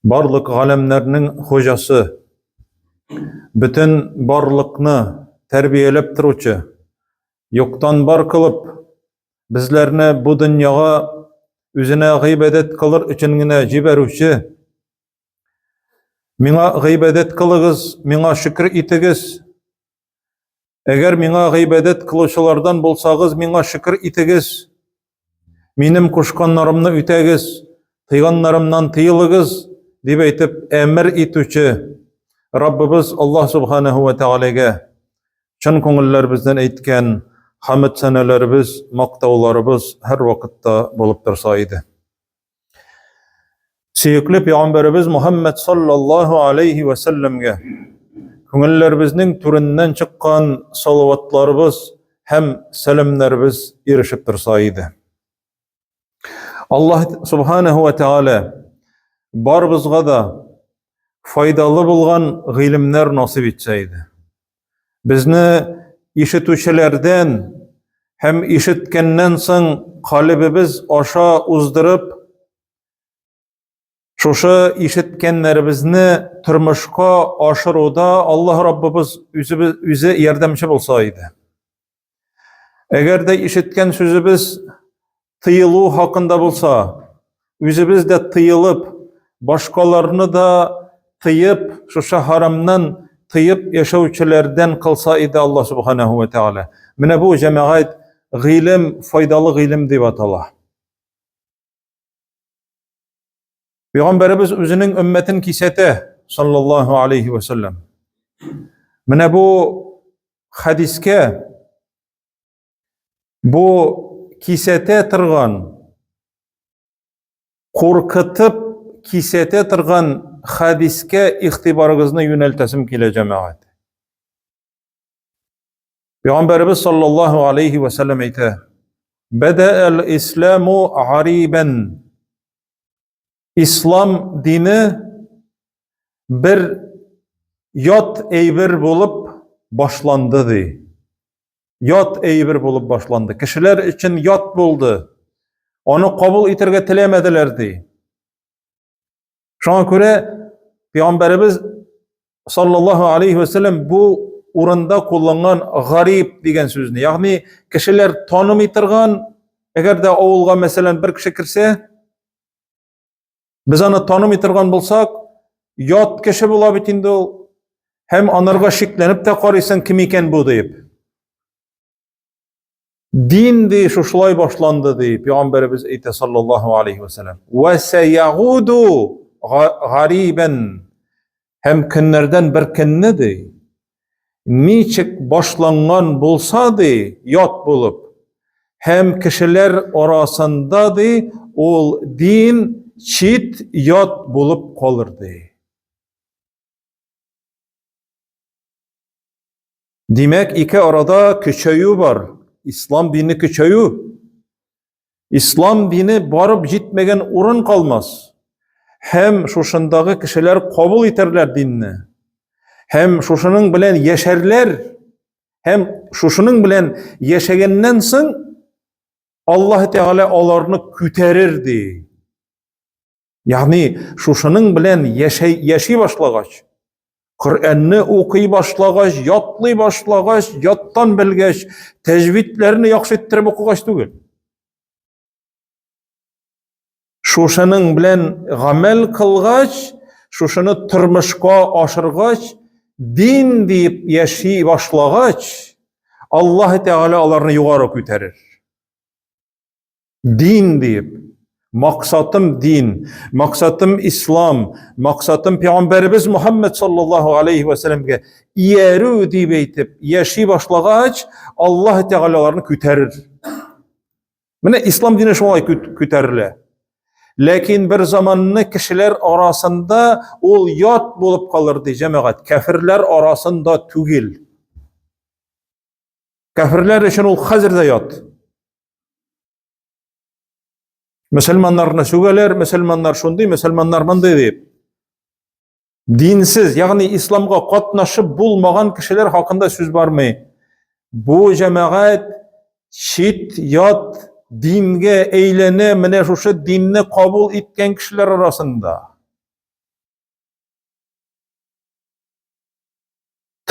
Барлык галәмнәрнең хуҗасы, бөтен барлыкны тәрбияләп торучы, юктан бар кылып, безләрне бу дөньяга үзенә гыйбадәт кылыр өчен генә җибәрүче, миңа гыйбадәт кылыгыз, миңа шөкер итегез, Әгәр миңа гыйбадәт кылучылардан булсагыз, миңа шөкер итегез. Минем кушканнарымны үтәгез, тыйганнарымнан тыелыгыз, дип әйтеп әмер итүче Раббыбыз Аллаһ субханаһу ва тәгаләгә чын күңелләребездән әйткән хәмд сәнәләребез, мактауларыбыз һәр вакытта булып торса иде. Сөекле пәйгамбәребез Мухаммад саллаллаһу алейхи ва сәлләмгә күңелләребезнең түреннән чыккан салаватларыбыз һәм сәламнәребез ирешеп торса иде. Аллаһ субханаһу ва тааля барыбызга да файдалы булган гыйлемнәр насыйп итсә иде. Безне ишетүчеләрдән һәм ишеткәннән соң калебебез аша уздырып, шушы ишеткәннәребезне тормышка ашыруда Аллаһ Раббыбыз үзебез үзе ярдәмче булса иде. Әгәр дә ишеткән сүзебез тыелу хакында булса, үзебез дә тыелып, башкаларны да тыеп, шушы харамнан тыеп яшәүчеләрдән кылса иде Аллаһ субханаһу ва тааля. Менә бу җәмәгать гыйлем, файдалы гыйлем дип атала. Пәйгамбәребез үзенең өммәтен кисәтә, саллаллаһу алейхи ва саллям. Менә бу хәдискә бу кисәтә торган, куркытып кисәтә торган хәдискә игътибарыгызны юнәлтәсем килә, җәмәгать. Пәйгамбәребез саллаллаһу алейхи ва саллям әйтә: "Бәдәәл исламу гарибан." Ислам дине бер ят әйбер булып башланды ди. Ят әйбер булып башланды. Кешеләр өчен ят булды. Аны кабул итәргә теләмәделәр ди. Шуңа күрә Пәйгамбәребез саллаллаһу алейхи ва саллям бу урында кулланган гариб дигән сүзне, ягъни кешеләр танымый торган, әгәр дә авылга мәсәлән бер кеше керсә, без аны танымый торган булсак, ят кеше була бит инде ул. Һәм анарга шикләнеп тә карыйсың, кем икән бу дип. Дин ди шушылай башланды ди пәйгамбәребез әйтә саллаллаһу алейхи ва саллям. Ва саягуду гарибан. Һәм көннәрдән бер көнне ди ничек башланган булса ди ят булып һәм кешеләр арасында ди ул дин чит ят булып калыр ди. Димәк, ике арада көчәю бар. Ислам дине көчәю. Ислам дине барып җитмәгән урын калмас. Һәм шушындагы кешеләр кабул итәрләр динне. Һәм шушының белән яшәрләр. Һәм шушының белән яшәгәннән соң Аллаһ Тәгалә аларны күтәрер ди. Ягъни шушының белән яшәй, яши башлагач, Коръәнне укый башлагач, ятлый башлагач, яттан белгәч, тәҗвидләрне яхшы иттереп укыгач түгел. Шушының белән гамәл кылгач, шушыны тормышка ашыргач, дин диеп яши башлагач, Аллаһ Тәгалә аларны югары күтәрер. Дин диеп, максатым дин, максатым ислам, максатым пәйгамбәребез Мухаммад саллаллаһу алейхи ва сәлләмгә иярү дип әйтеп яши башлагач, Аллаһ Тәгалә аларны күтәрер. Менә ислам дине шулай күтәрелә. Ләкин бер заманны кешеләр арасында ул ят булып калыр ди җәмәгать, кәферләр арасында түгел. Кәферләр өчен ул хәзер дә ят. Мөселманнарны сүгәләр, мөселманнар шундый, мөселманнар мондый дип. Динсез, ягъни исламга катнашып булмаган кешеләр хакында сүз бармый. Бу җәмәгать чит ят дингә әйләнә, менә шушы динне кабул иткән кешеләр арасында.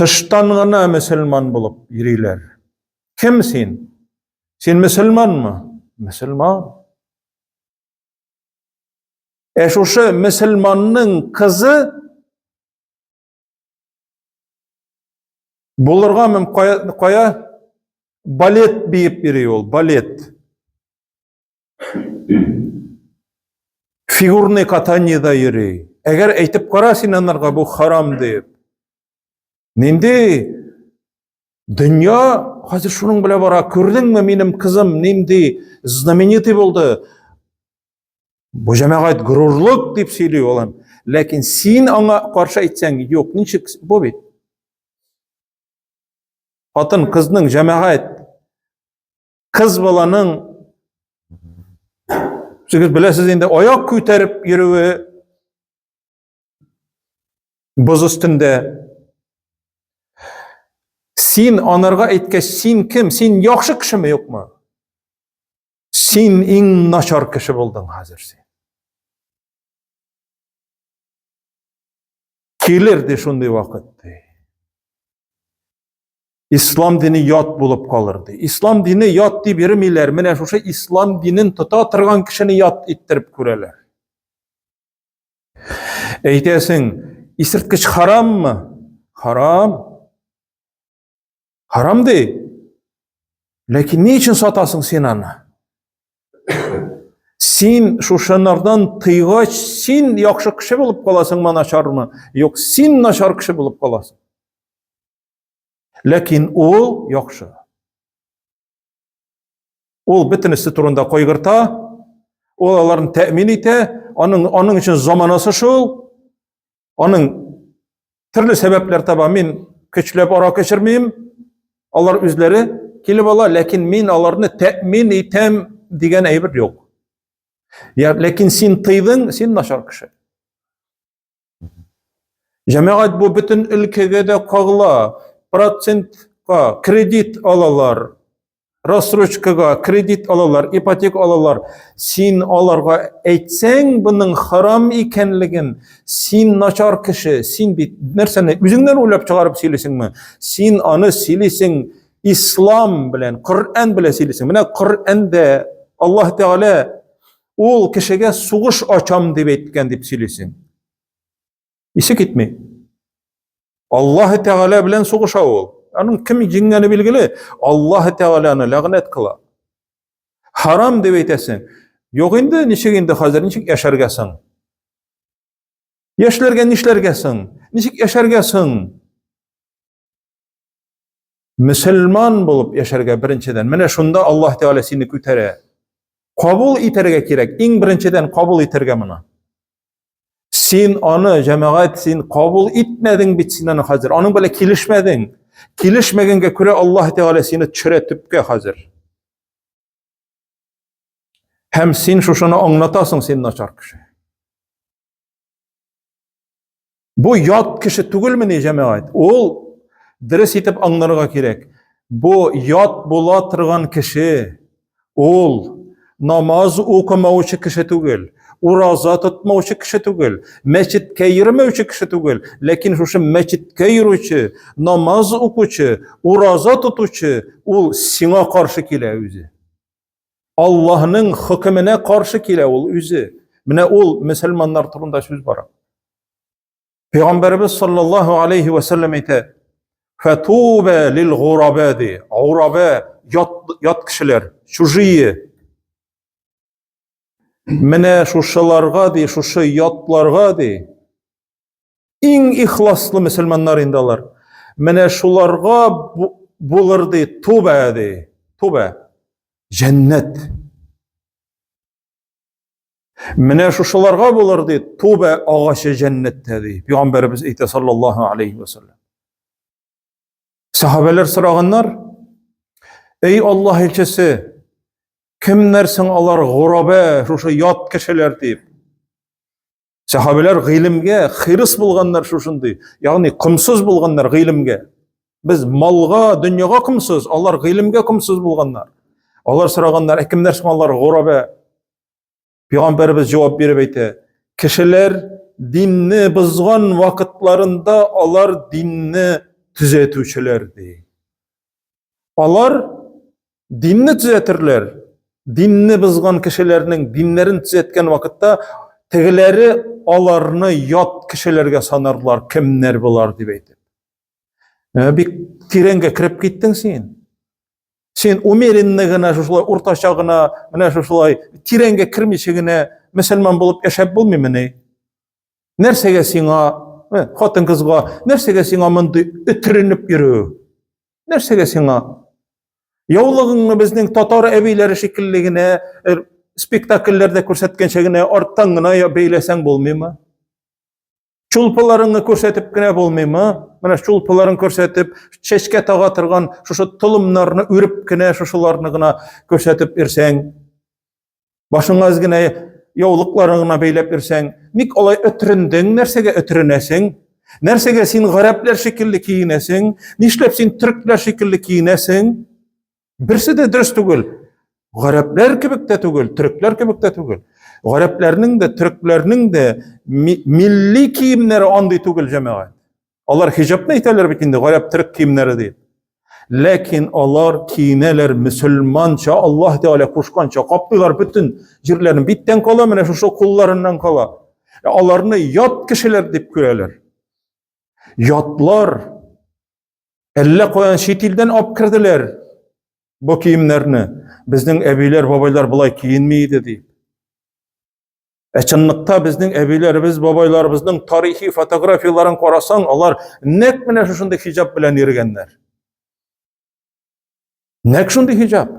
Тыштан гына мөселман булып йөриләр. Кем син? Син мөселманмы? Мөселман. Ә шушы мөселманның кызы булырга мөм кая, кая балет биеп йөри ул, балет. Фигурный катаниеда йөри. Әгәр әйтеп кара син анарга бу харам дип. Нинди дөнья хәзер шуның белән бара. Күрдеңме минем кызым нинди знаменитый булды. Бу җәмәгать горурлык дип сөйли ул. Ләкин син аңа каршы әйтсәң, юк, ничек бу бит? Хатын кызның җәмәгать кыз баланың сез беләсез инде аяк күтәреп йөрүе боз өстендә. Син анарга әйткәч, син кем? Син яхшы кешеме, юкмы? Син иң начар кеше булдың хәзер син. Килер ди шундый вакыт ди. Ислам дине ят булып калыр ди. Ислам дине ят дип йөрмиләр. Менә шушы ислам динен тота торган кешене ят иттереп күрәләр. Әйтәсең, исерткеч хараммы? Харам. Харам ди. Ләкин ни өчен сатасың син аны? Син шушынардан тыйгач, син яхшы кеше булып каласыңмы, начармы? Юк, син начар кеше булып каласың. Ләкин ул яхшы. Ул бөтенесе турында кайгырта, ул аларны тәэмин итә, аның аның өчен заманасы шул. Аның төрле сәбәпләр таба, мин көчләп аракы эчермим, алар үзләре килеп ала, ләкин мин аларны тәэмин итәм дигән әйбер юк. Я, ләкин син тыйдың, син начар кеше. Җәмәгать бу бөтен өлкәгә дә кагыла. Процентка кредит алалар, рассрочкага кредит алалар, ипотека алалар. Син аларга әйтсәң буның харам икәнлеген, син начар кеше, син бит нәрсәне үзеңнән уйлап чыгарып сөйлисеңме? Син аны сөйлисең ислам белән, Коръән белән сөйлисең. Менә Коръәндә Аллаһ Тәгалә ул кешегә сугыш ачам дип әйткән дип сөйлисең. Исе китми. Аллаһ Тәгалә белән сугыша ул. Аның кем җиңгәне билгеле. Аллаһ Тәгалә аны ләгънәт кыла. Харам дип әйтәсең. Юк инде, ничек инде хәзер ничек яшәргә соң? Яшьләргә нишләргә соң? Ничек яшәргә соң? Мөселман булып яшәргә беренчедән. Менә шунда Аллаһ Тәгалә сине күтәрә. Кабул итәргә кирәк. Иң беренчедән кабул итәргә моны. Син аны, җәмәгать, син кабул итмәдең бит син аны хәзер. Аның белән килешмәдең. Килешмәгәнгә күрә Аллаһ Тәгалә сине төшерә төпкә хәзер. Һәм син шушыны аңлатасың, син начар кеше. Бу ят кеше түгелмени, җәмәгать? Ул дөрес итеп аңларга кирәк. Бу ят була торган кеше, ул намаз укымаучы кеше түгел, ураза тотмаучы кеше түгел, мәчеткә йөрмәүче кеше түгел, ләкин шушы мәчеткә йөрүче, намаз укучы, ураза тотучы, ул сиңа каршы килә үзе. Аллаһның хөкеменә каршы килә ул үзе. Менә ул мөселманнар турында сүз бара. Пәйгамбәребез саллаллаһу алейхи ва саллям әйтә: "Фатуба лил гураба" ди. Гураба ят ят кешеләр, чужие. Менә шушыларга ди, шушы ятларга ди. Иң ихласлы мөселманнар инде алар. Менә шуларга булыр ди, тубә ди. Тубә. Җәннәт. Менә шушыларга булыр ди, тубә агачы җәннәттә ди. Пәйгамбәребез әйтә саллаллаһу алейхи ва саллям. Сахабәләр сораганнар: "Эй Аллаһ илчесе, кемнәр соң алар гурабә, шушы ят кешеләр?" дип. Сәхабәләр гыйлемгә хирыс булганнар шушындый, ягъни комсыз булганнар гыйлемгә. Без малга, дөньяга комсыз, алар гыйлемгә комсыз булганнар. Алар сораганнар, ә кемнәр соң алар гурабә? Пәйгамбәребез җавап биреп әйтә, кешеләр динне бозган вакытларында алар динне төзәтүчеләр ди. Алар динне төзәтерләр. Динне бозган кешеләрнең диннәрен төзәткән вакытта тегеләре аларны ят кешеләргә санарлар, кемнәр болар дип әйтеп. Ә, бик тирәнгә кереп киттең син. Син умеренный гына шушылай уртача гына, менә шушылай тирәнгә кермичә генә мөселман булып яшәп булмыймыни? Нәрсәгә сиңа, э, хатын-кызга, нәрсәгә сиңа мондый өтеренеп йөрү? Нәрсәгә сиңа? Яулыгыңны безнең татар әбиләре шикелле генә э, спектакльләрдә күрсәткәнчә генә арттан гына бәйләсәң булмыймы? Чулпыларыңны күрсәтеп кенә булмыймы? Менә чулпыларын күрсәтеп, чәчкә тага торган шушы толымнарны үреп кенә шушыларны гына күрсәтеп йөрсәң, башыңа әз генә яулыкларын гына бәйләп йөрсәң, ник алай өтерендең, нәрсәгә өтеренәсең? Нәрсәгә син гарәпләр шикелле киенәсең? Нишләп син төркләр шикелле киенәсең? Берсе дә дөрес түгел. Гарәпләр кебек тә түгел, төркләр кебек тә түгел. Гарәпләрнең дә, төркләрнең дә милли киемнәре андый түгел, җәмәгать. Алар хиҗапны әйтәләр бит инде, гарәп төрек киемнәре дип. Ләкин алар киенәләр мөселманча, Аллаһ Тәгалә кушканча, каплыйлар бөтен җирләрен, биттән кала, менә шушы кулларыннан кала. Аларны ят кешеләр дип күрәләр. Ятлар әллә каян чит илдән алып керделәр бу киемнәрне. Безнең әбиләр, бабайлар болай киенми иде дип. Ә чынлыкта безнең әбиләребез, бабайларыбызның тарихи фотографияләрен карасаң, алар нәкъ менә шушындый хиҗап белән йөргәннәр. Нәкъ шундый хиҗап.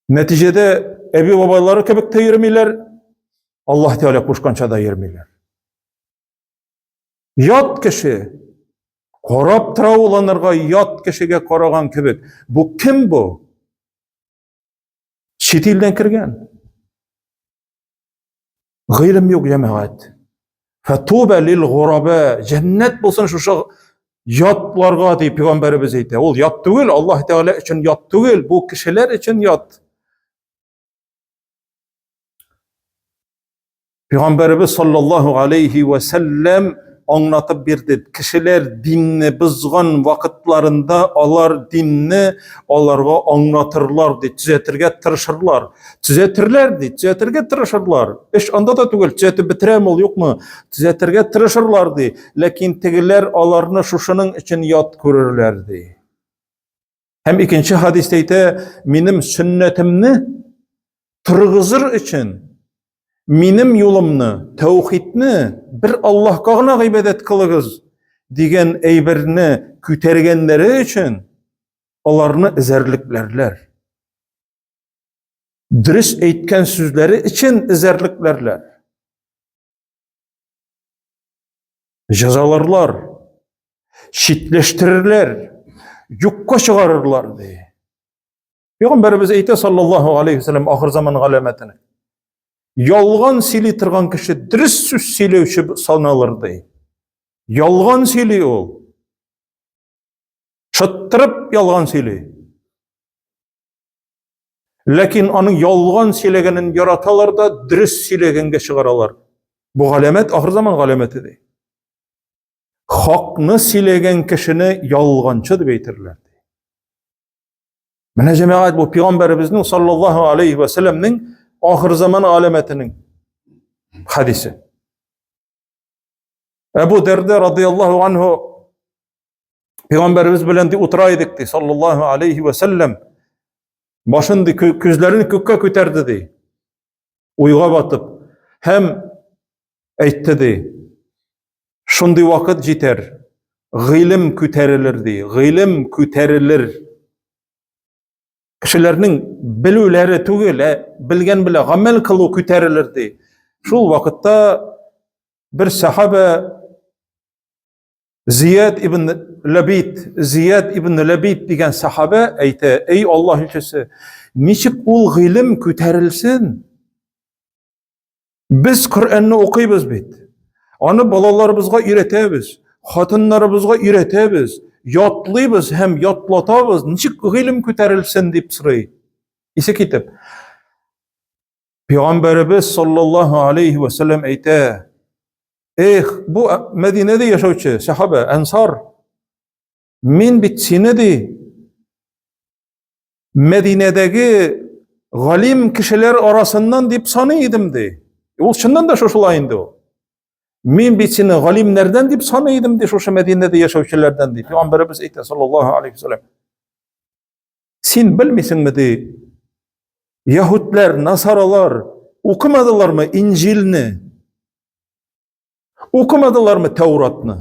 Нәтиҗәдә әби бабайлары кебек тә йөрмиләр, Аллаһ Тәгалә кушканча да йөрмиләр. Ят кеше карап тора ул анарга ят кешегә караган кебек. Бу кем бу? Чит илдән кергән. Гыйлем юк, җәмәгать. Фатуба лил гураба. Җәннәт булсын шушы ятларга дип пәйгамбәребез әйтә. Ул ят түгел, Аллаһ Тәгалә өчен ят түгел, бу кешеләр өчен ят. Пәйгамбәребез саллаллаһу алейхи вә сәлләм аңлатып бирде. Кешеләр динне бозган вакытларында алар динне аларга аңлатырлар ди, төзәтергә тырышырлар. Төзәтерләр ди, төзәтергә тырышырлар. Эш анда да түгел, төзәтеп бетерәме ул, юкмы? Төзәтергә тырышырлар ди. Ләкин тегеләр аларны шушының өчен ят күрерләр ди. Һәм икенче хадистә әйтә, минем сөннәтемне торгызыр өчен минем юлымны, тәүхидне бер Аллаһка гына гыйбадәт кылыгыз дигән әйберне күтәргәннәре өчен аларны эзәрлекләрләр. Дөрес әйткән сүзләре өчен эзәрлекләрләр. Җәзаларлар, читләштерерләр, юкка чыгарырлар ди. Пәйгамбәребез әйтә саллаллаһу алейхи вәсәлләм ахыр заман галәмәтен. Ялган сөйли торган кеше дөрес сүз сөйләүче саналыр ди. Ялган сөйли ул. Шыттырып ялган сөйли. Ләкин аның ялган сөйләгәнен яраталар да, дөрес сөйләгәнгә чыгаралар. Бу галәмәт ахыр заман галәмәте ди. Хакны сөйләгән кешене ялганчы дип әйтерләр. Менә җәмәгать бу пәйгамбәребезнең саллаллаһу алейхи ва сәлламнең ахыр заман галәмәтенең хадисе. Әбу Дәрдә радияллаһу анһу Пәйгамбәребез белән ди утыра идек ди, саллаллаһу алейхи ва сәлләм. Башын ди, күзләрен күккә күтәрде ди. Уйга батып һәм әйтте ди. Шундый вакыт җитәр. Гыйлем күтәрелер ди. Гыйлем күтәрелер. Кешеләрнең белүләре түгел, ә белгән белә гамәл кылу күтәрелер ди. Шул вакытта бер сахаба Зияд ибн Ләбит, Зияд ибн Ләбит дигән сахабә әйтә, эй Аллаһ илчесе, ничек ул гыйлем күтәрелсен? Без Коръәнне укыйбыз бит. Аны балаларыбызга өйрәтәбез, хатыннарыбызга өйрәтәбез, ятлыйбыз һәм ятлатабыз. Ничек гыйлем күтәрелсен дип сорый. Исе китеп. Пәйгамбәребез саллаллаһу алейхи ва саллям әйтә, Эх, бу Мәдинәдә яшәүче сәхабә, әнсар, мин бит сине ди, Мәдинәдәге галим кешеләр арасыннан дип саный идем ди. Ул чыннан да шушылай инде ул. Мин бит сине галимнәрдән дип саный идем ди, шушы Мәдинәдә яшәүчеләрдән ди. Пәйгамбәребез әйтә саллаллаһу алейхи вәсәлләм. Син белмисеңме ди? Яһүдләр, насаралар укымадылармы Инҗилне? Укымадылармы Тәуратны?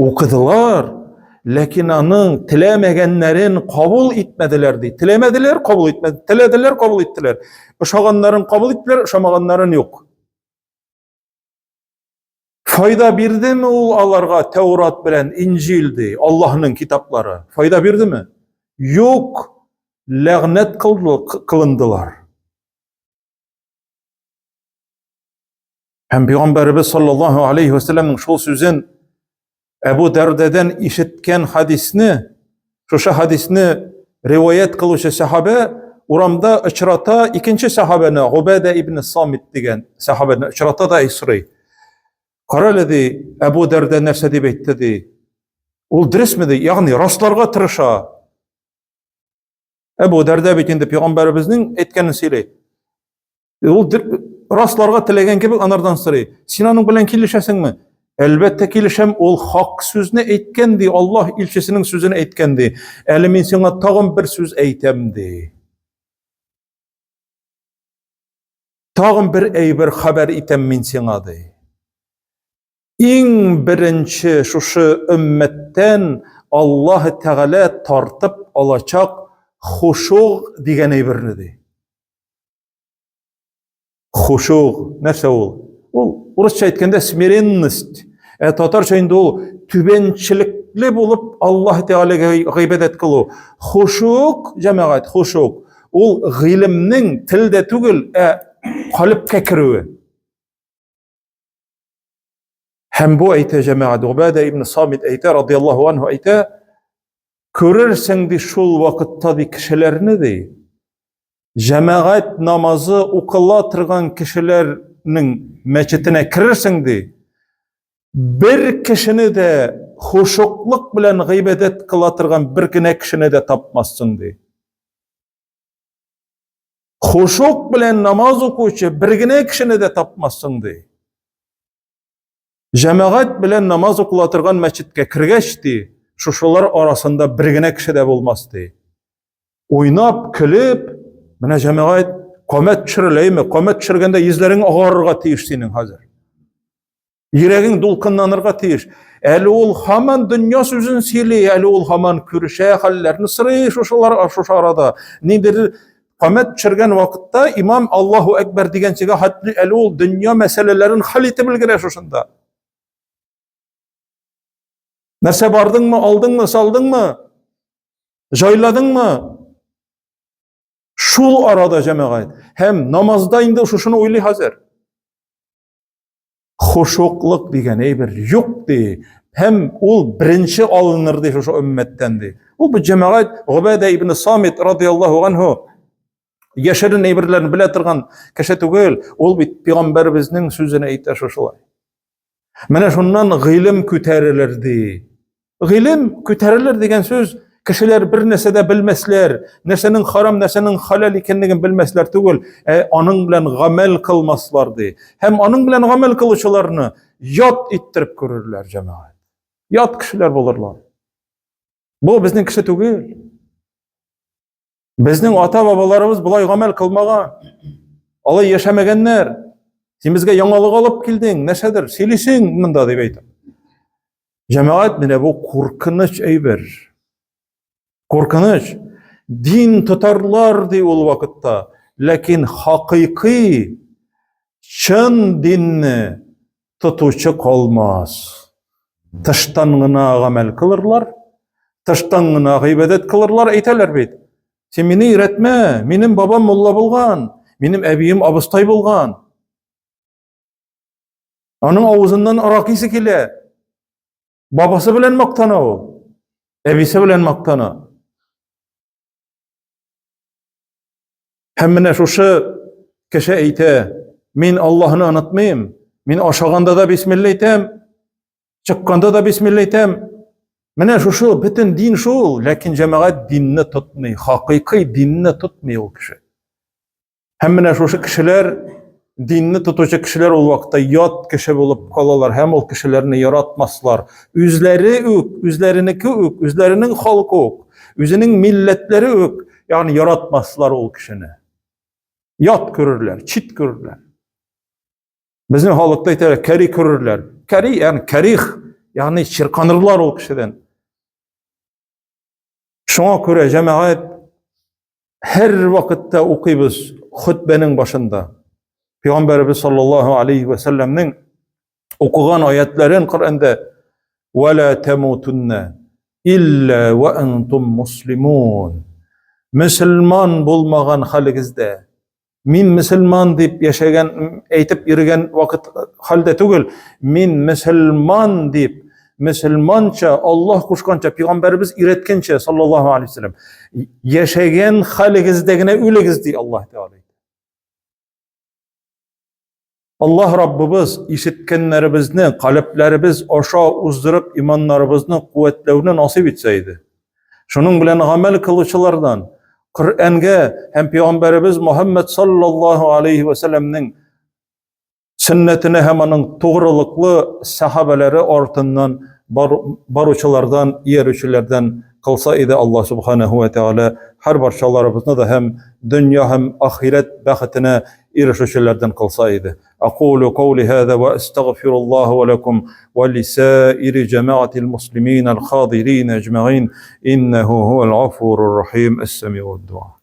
Укыдылар, ләкин аның теләмәгәннәрен кабул итмәделәр ди. Теләмәделәр, кабул итмәде. Теләделәр, кабул иттеләр. Ошаганнарын кабул иттеләр, ошамаганнарын юк. Файда бирдеме ул аларга Тәурат белән Инҗил ди, Аллаһның китаплары? Файда бирдеме? Юк, ләгънәт кылындылар. Һәм Пәйгамбәребез саллаллаһу алейхи вәсәлләмнең шул сүзен Әбу Дәрдәдән ишеткән хадисне, шушы хадисне риваять кылучы сәхабә урамда очрата икенче сәхабәне, Губәдә ибн Самит дигән сәхабәне очрата да сорый. Кара әле ди, Әбу Дәрдә нәрсә дип әйтте ди. Ул дөресме ди? Ягъни расларга тырыша. Әбу Дәрдә бит инде пәйгамбәребезнең әйткәнен сөйли. Ул расларга теләгән кебек анардан сорый. Син аның белән килешәсеңме? Әлбәттә килешәм, ул хак сүзне әйткән ди, Аллаһ илчесенең сүзен әйткән ди. Әле мин сиңа тагын бер сүз әйтәм ди. Тагын бер әйбер хәбәр итәм мин сиңа ди. Иң беренче шушы өммәттән Аллаһ Тәгалә тартып алачак хушуг дигән әйберне ди. Хушуг нәрсә ул? Ул урысча әйткәндә смиренность. Ә татарча инде ул түбәнчелекле булып Аллаһ Тәгаләгә гыйбадәт кылу. Хушуг, җәмәгать, хушуг ул гыйлемнең телдә түгел, ә калебкә керүе. Һәм бу әйтә җәмәгать, Губәдә ибн Самит әйтә, радияллаһу анһу әйтә, күрерсең ди шул вакытта ди кешеләрне ди, җәмәгать намазы укыла торган кешеләрнең мәчетенә керерсең ди, бер кешене дә хушуклык белән гыйбадәт кыла торган бер генә кешене дә тапмассың ди. Хушук белән намаз укучы бер генә кешене дә тапмассың ди. Җәмәгать белән намаз укыла торган мәчеткә кергәч ди, шушылар арасында бер генә кеше дә булмас ди. Уйнап, көлеп, менә җәмәгать камәт төшереләйме? Камәт төшергәндә йөзләрең агарырга тиеш синең хәзер. Йөрәгең дулкынланырга тиеш. Әле ул һаман дөнья сүзен сөйли, әле ул һаман күрешә, хәлләрне сорый шушылар шушы арада. Ниндидер камәт төшергән вакытта имам Аллаһу әкбәр дигәнчегә хәтле әле ул дөнья мәсьәләләрен хәл итеп өлгерә шушында. Нәрсә бардыңмы, алдыңмы, салдыңмы? Җайладыңмы? Шул арада җәмәгать. Һәм намазда инде шушыны уйлый хәзер. Хушуклык дигән әйбер юк ди. Һәм ул беренче алыныр ди шушы өммәттән ди. Ул бу җәмәгать Губәдә ибн Самит радияллаһу анһу яшерен әйберләрне белә торган кеше түгел, ул бит пәйгамбәребезнең сүзен әйтә шушылай. Менә шуннан гыйлем күтәрелер ди. Гыйлем күтәрелер дигән сүз кешеләр бер нәрсә дә белмәсләр, нәрсәнең харам, нәрсәнең халәл икәнлеген белмәсләр түгел, ә аның белән гамәл кылмаслар ди. Һәм аның белән гамәл кылучыларны ят иттереп күрерләр җәмәгать. Ят кешеләр булырлар. Бу безнең кеше түгел. Безнең ата-бабаларыбыз болай гамәл кылмаган. Алай яшәмәгәннәр. Син безгә яңалык алып килдең, нәрсәдер сөйлисең монда дип әйтә. Җәмәгать менә бу куркыныч әйбер. Куркыныч. Дин тотарлар ди ул вакытта, ләкин хакыйкый чын динне тотучы калмас. Тыштан гына гамәл кылырлар, тыштан гына гыйбадәт кылырлар, әйтәләр бит. Син мине өйрәтмә, минем бабам мулла булган, минем әбием абыстай булган. Аның авызыннан арак исе килә. Бабасы белән мактана ул. Әбисе белән мактана. Һәм менә шушы кеше әйтә, мин Аллаһны онытмыйм. Мин ашаганда да бисмилла әйтәм, чыкканда да бисмилла әйтәм. Менә шушы бөтен дин шул, ләкин җәмәгать динне тотмый, хакыйкый динне тотмый ул кеше. Һәм менә шушы кешеләр, динне тотучы кешеләр ул вакытта ят кеше булып калалар һәм ул кешеләрне яратмаслар. Үзләре үк, үзләренеке үк, үзләренең халкы үк, үзенең милләтләре үк, ягъни яратмаслар ул кешене. Ят күрерләр, чит күрерләр. Безнең халыкта әйтәләр, кәри күрерләр. Кәри, ягъни кәрих, ягъни чирканырлар ул кешедән. Шуңа күрә җәмәгать һәр вакытта укыйбыз хөтбәнең башында. Пәйгамбәребез саллаллаһу алейхи ва сәлләмнең укыган аятларын Коръәндә «Ва ла тамутунна илля ва антум муслимун». Мөселман булмаган хәлегездә Мин мөселман дип яшәгән, әйтеп йөргән вакыт хәлдә түгел. Мин мөселман дип, мөселманча, Аллаһ кушканча, пәйгамбәребез өйрәткәнчә, саллаллаһу алейһи вәсәлләм, яшәгән хәлегездә генә үлегез, ди Аллаһ Тәгалә. Аллаһ Раббыбыз ишеткәннәребезне калебләребез аша уздырып иманнарыбызны куәтләүне насыйп итсә иде. Шуның белән гамәл кылучылардан Коръәнгә һәм пәйгамбәребез Мухаммад саллаллаһу алейхи ва сәлләмнең сөннәтенә һәм аның тугрылыклы сахабәләре артыннан баручылардан, иярүчеләрдән кылса иде Аллаһ субханаһу ва тәгалә һәр барчаларыбызны да һәм дөнья һәм ахирәт бәхетенә ирешүчеләрдән кылса иде. Акулу каули һаза ва астагфируллаһ ва лакум ва лисаири җәмәгатил муслимин аль-хадирин әҗмәгин иннәһу һуал гафурур рахим. Әс-самиуд дуа.